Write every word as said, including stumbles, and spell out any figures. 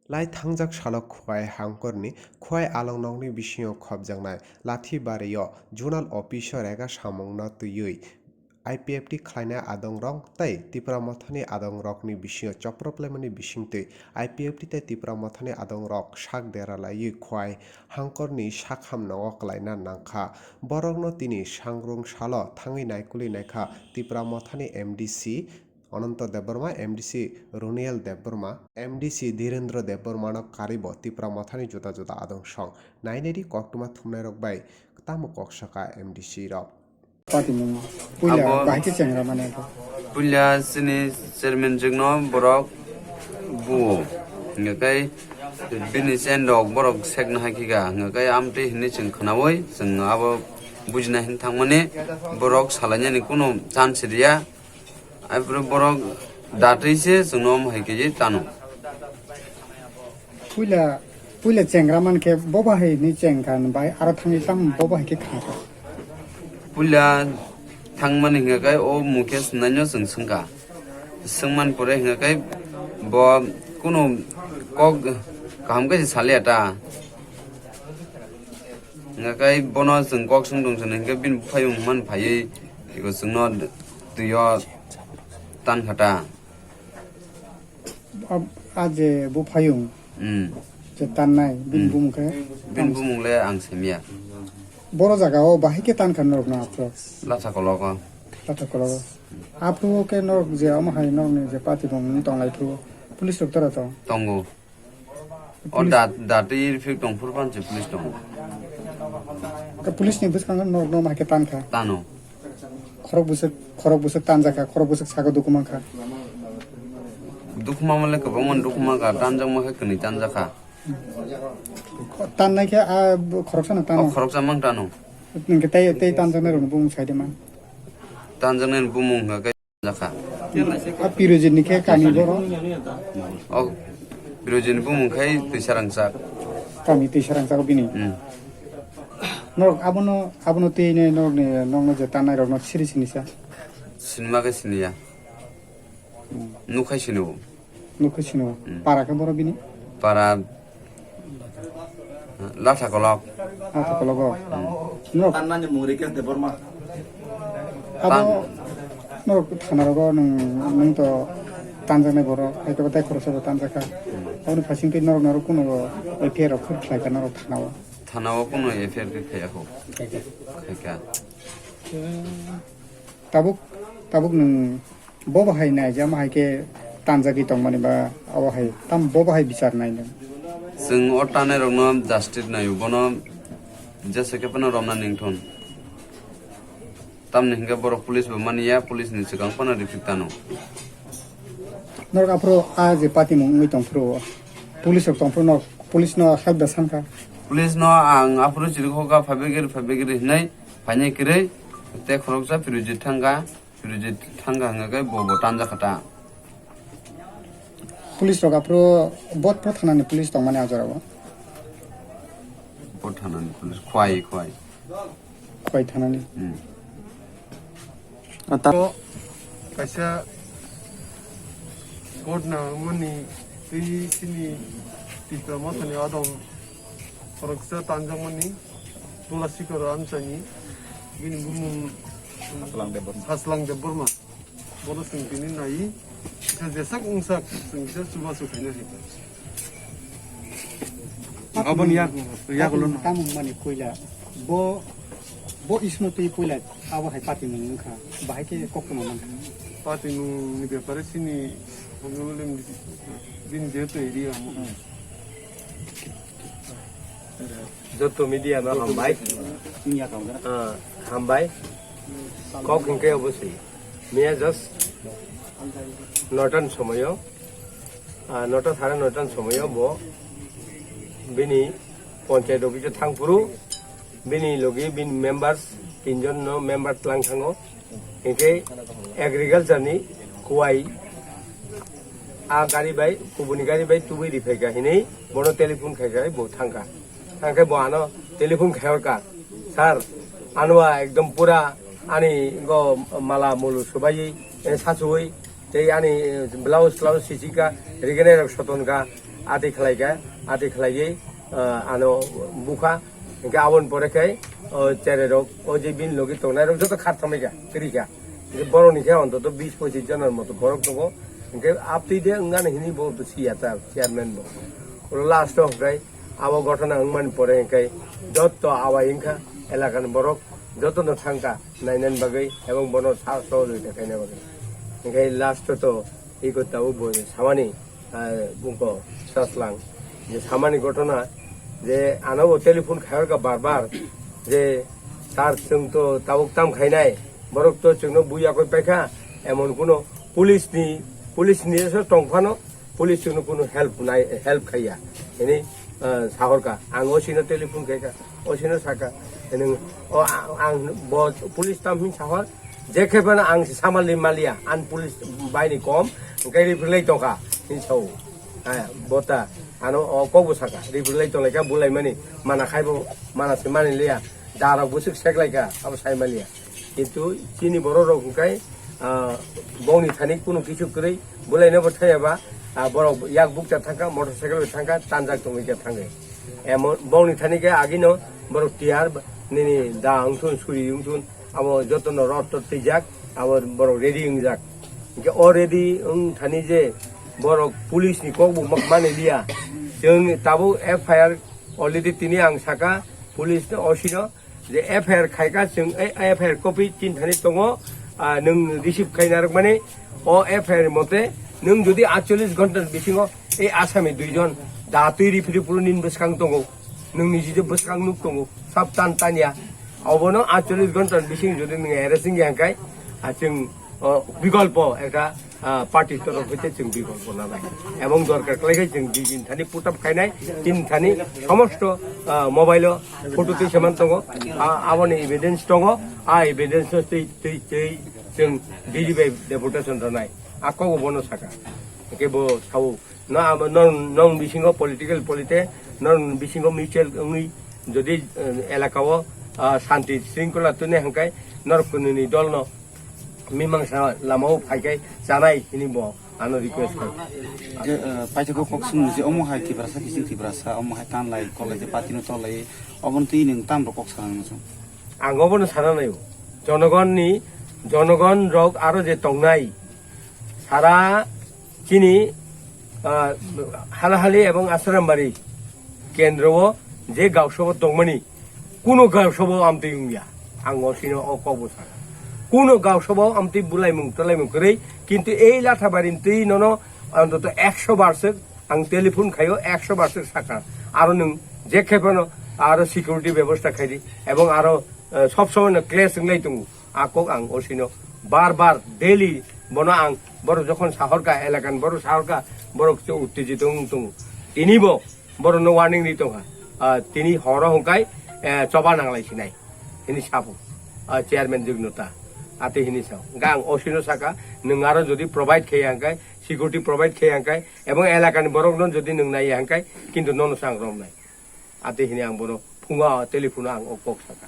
Lai thangjak salo Khowai hangkorni Khowai alongnokni bisingo khopjaknai Lathibario zonal office-o rega samungno twiwi I P F T khlainai adongrok tei Tipra Mothani adongrokni bisingo choproplemani bisingtwi I P F T tei Tipra Mothani adongrok sak dera laiwi Khowai hangkorni sakham nogo klaina nangkha. Borokno tini sangrung salo thangwi naikolwi naikha Tipra Mothani M D C Ananto Debbarma, M D C Roniel Debbarma, M D C Dhirendra Debbarmano karwibo Tipra Mothani juda juda adong song nainai di koktwma thumnairok bai tamo kok saka M D C rok. Patimung puila Abo bahai khe chengra mane khe. Puila chini chairman jwkno borok buo. Hingkhe kai bini chen rok borok sekna hai khe ga. Hingkhe kai amtwi hinwi chwng khnaui chwng abo bujina hin thangmani borok salainani kunu chance riya. Aiboro borok datwi se chwngno omo hai khe tano. Puila, puila chengra man khe bo bahai ni cheng kha bai aro thangwi tam bo bahai khe kha kha. Puila thangmani hingkha khe o Mukesh naino chwng swngkha. Swngman pore hingkha khe bo kunu kok kaham khe saliya ta. Hingkha khe bono chwng kok swng tong sini hingkhe bini buphayung man phaiwi eko chwngno twi o tan kha ta. Ab-, a je buphayung Hmm. je tannai, bini Hmm. bumung khe Bini bumung le ang simiya. Boro jaga o bahai khe tan kha norok no aphro. Latha kologo. Latha kologo. Aphro khe norok je omo hai norok ni je party bong tonglai phro. Police rok tora tong. Tongo. O Police da, da twi phik tong phur pan se police tongo. Ka police ni bwskango norok no omo hai khe tan kha. Tano. Khorok bwswk, khorok bwswk tanjakha, khorok bwswk sago dukhu mankha. Dukhu mamale kwbangma dukhu mankha, tanjakma khe kwnwi tanjakha. Tannai khe a khoroksano tano. O khoroksa mang tano. Hwnkhe tei, tei tanjaknai rokni bumung saide man. Tanjaknai bumung hwnkha khe tanjakha. A Pirojit ni khe kami boro. O Pirojit ni bumung khai Twisarangchak. Kami Twisarangchak bini. Hmm. Norok abono, abono tei ne norok ni, norok no je tanai rok no siri sini sa. Sinima khe siniya. Hmm. Nukhai sini bo. Nukhai sini bo. Hmm. Para khe boro bini? Para Latha kolok. Latha kolok o. Hmm. Norok Tannani mung Rikesh Debbarma. Abo Tan- norok thana rogo nwng, nwng to tanjaknai borok, hai to tei khoroksa bo tanjakha. Hmm. Aboni phasing twi norok norok kuno F I R rok khwlai kha norok thana o. Thana o kuno F I R khe khaiya kho. Khaikha. Khaikha. Tabuk, tabuk nwng bo bahai naijama hai khe tanjagwi tongmani ba abo hai tam bo bahai bichar nai nwng? Chwng o tanai rokno justice naio, bono jesa khe phano romna ningthun. Tamni hwnkhe borok police bo mani ya, police ni swkang phano riphi tano. Norok aphuru a je patimung wngwi tongphuru, police rok tongphuru norok police no hai da sankha? Police no ang aphuru chirikhokha, phaibagiri phaibagiri hinwi phainai kwrwi tei khoroksa Pirojit thangkha, Pirojit thangkha hwnkhe bo bo tanjakha ta. Police rok aphuru bot bot thanani police tongmani a jorao? Bot thanani police khwai khwai. Khwai thanani. Hmm. Ata- Kaisa court na mani twi sini Tipra Mothani adong khoroksa tanjakmani Tulasikor Amchani bini bumung Saslang Debbarma. Saslang Debbarma. Bono chwng tini nai, kisa jesak wngsak, chwng kisa chubachu khaina hai. Aboni yak, yak ulo no. Tamung mani puila, bo, bo isno twi puila, abo hai patimung wngkha, bahai khe koktwma mankha. Patimung ni bepare chini, bini jehetu area amo. Joto media no hambai. Ah, hambai. Kok hingke obosoi. Miya just notan somoyo, ah, nota sare notan somoyo bo bini panchayat office thangphuru, bini logi bini members tinjon no member tlang thango. Hingke agriculture ni kuwai a gari bai, kubuni gari bai tubui riphaika hinui bono telephone khaika bo thangka. Thangkhe bo ano telephone khayokha, "Sir, ano a ekdom pura ani go mala mulu subai, eh, sasui, tei ani, eh, blouse, blouse sisika, rigene rok sotonka, Ati khlaikha, ati khlaiwi, ah, ano bukha. Hinkhe aboni pore khe, o chererok, o je bini logi tongnairok joto khar thambaikha, kwrwikha. Hinkhe borokni khe ontoto bis pochis jonor moto borok tongo. Hinkhe aptwi de wngani hini bo siya ta chairman bo. Oro last o hinkhe abo gotona wngmani pore hinkhe joto awai wngkha elakani borok jotono thangkha nainani bagwi ebong bono sa sohojogita khaina bagwi. Hinkhe last o to iko tabuk bo samani ah, bungko saslang je samani gotona je ano bo telephone khayorka bar bar je sir chwng to tabuk tam khainai borok to chwngno bui yakoi paikha emon kuno police ni police ni so tongphano police chwngno kuno help nai help khaiya hini ah, sahorka ang osino telephone khaika osino saka nung o ang bo police tam hin sahor Je khe phano ang se samali maliya, ang police bai ni kom, hwnkhe reply tongkha, hin sao. Ha, bota, ano o kok bo saka, reply tonglaikha, bulaimani, mana khaibo, mana se mani liya, darok bwswk seklaikha, abo sai maliya. Kintu chini borok rok hwnkhe, ah, bongni thani kunu kisu kwrwi, bulaino bo thaya ba, ah, borok yak bukcha thangkha, motorcycle bai thangkha, tanjak tongwi khe thangwi. Emo, bongni thani khe agino borok tiyar, nini da wngthun, suri wngthun, abo jotono rot tot twijak, abo borok ready wngjak. Hinkhe o ready wng thani je borok police ni kok bo mak mani liya. Chwng tabuk F I R already tini ang saka police no, O C no je F I R khaika chwng, e, F I R copy tin thani tongo, ah, nwng receive khai narwkmani o F I R mote nwng jodi aatcholish ghonta bisingo ei asami duijon da twi riphi riphu nini bwskang tongo. Nwng niji je bwskang nuk tongo, sab tan tanya. Obono aatcholish ghonta ni bising jodi nwng arrest wngya hwnkhe, ah, chwng, oh, bikolpo ekta, ah, party torof hoite chwng bikolpo nanai. Ebong dorkar khlai khe chwng di din thani put up khainai, tin thani somosto, ah, mobile o photo twi seman tongo, ah, aboni evidence tongo, ah, evidence no twi, twi, twi chwng D G bai deputation rwnai. Ah, kok bono saka. Hwnkhe bo sao. No, abo no, nong bisingo political polite, nong bisingo mutual wngwi, jodi, eh, elaka o, ah, shanti shringkhola tune hwnkhe norok kununi dol no mimangsa lama o phaikai chanai hini bo ano request kho. Je, eh, paithago kok sung je omo hai Tiprasa kiching Tiprasa, omo hai tanlai kolai je party no tolai, obono twi nwng tamrok kok sana nang sung. Ang obono sana naio. Jonogon ni, jonogon rok aro je tongnai sara chini, ah, Halahali ebong Asarambari kendro o je gausabo tongmani, kuno gausabo amtwi wngya. Ang osino o kok bo sana. Kuno gausabo amtwi bulaimung tolaimung kwrwi, kintu ei Lathabari ni twi nono antoto ekso bar swk ang telephone khaio, ekso bar swk saka. Aro nwng je khe phano aro security bebosta khaidi, ebong aro, eh, sob somoi no clash wnglai tongo. A kok ang osino bar bar daily bono ang borok jokhon sahorka, elakani borok sahorka, borok se uttejito wng tongo. Tini bo borokno warning ri tongkha. Ah, tini horo hwnkhe, eh, choba nanglai sinai. Hini sabu, ah, chairman Jugnota. Ate hini sao. Hwnkhe ang osino saka, nwng aro jodi provide khaiya hwnkhe, security provide khaiya hwnkhe, ebong elakani borokno jodi nwng naiya hwnkhe, kintu nono se ang romnai. Ate hini ang bono phungo telephone o ang o kok saka.